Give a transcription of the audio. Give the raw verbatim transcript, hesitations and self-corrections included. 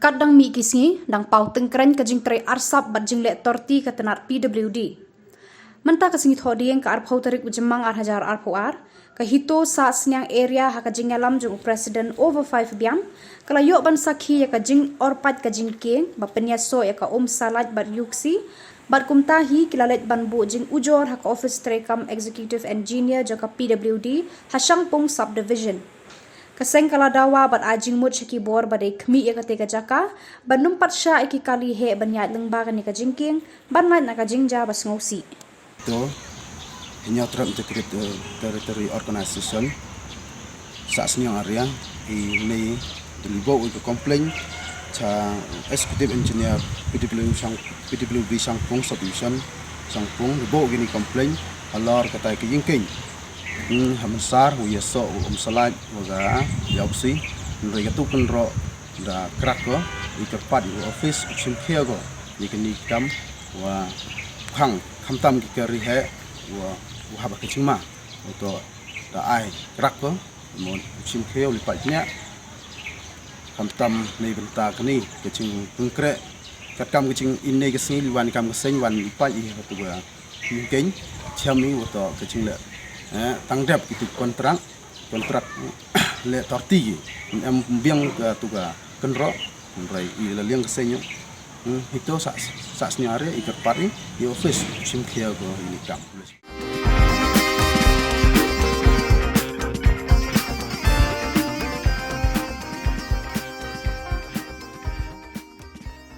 Kat dang mih ki sngi, dang paw tyngkrein ka jingtrei arsap bad jingleh torti ka tnat P W D. Mynta ka sngi Thohdieng ka arphew tarik u Jymmang ar hajar arphew ar, ka HITO Sahsniang Area ha ka jingïalam jong u President Overfive Biang, ka la ïoh ban sakhi ïa ka jingor pait ka jingkieng, ba pynïasoh ïa ka um salaj bad ïuksi, bad kumta hi ki la leit ban buh jingujor ha ka office treikam Executive Engineer jong ka P W D ha Shangpung Subdivision. Ka seng ka la dawa bad ai jingmut sha ki bor ba dei khmih ïa kata ka jaka, ban ym pat shah ïa ki kali heh ban ïaid lyngba kane ka jingkieng, ban lait na ka jingjia ba sngewsih. To, Hynñiewtrep Integrated Territory Organization, Sahsniang Area, i ne deliver ïa ka complaint cha Executive Engineer P W Shang, P W B Shangpung Subdivision, Shangpung, deliver ïa kane complaint halor kata ka jingkieng. Hmm, ha Mynsar, u ïasoh u um salaj wa ka ïuksi, hynrei katu ka kynroh da crack ko, i kyrpad ïa u office u shim khia ko ïa kane ka kam wa khang, khamtam ki kali heh wa u hap ha ka jingma, u to da ai crack ko, mo u shim khia u leit pait bniah, khamtam na bynta kane ka jingpynkhreh, katkam ka jingin ne ka sngi leit wan kam ka seng wan leit pait ïa katu ka jingkieng, cham ïa u to ka jingleh, eh, tang dep kitu kontrak, kontrak leh torti ki, em biang katu ka kynroh, hynrei i la liang ka seng, hmm, HITO Sah, Sahsniang Area i kyrpad ïa i office shim khia ko ïa kane ka kam.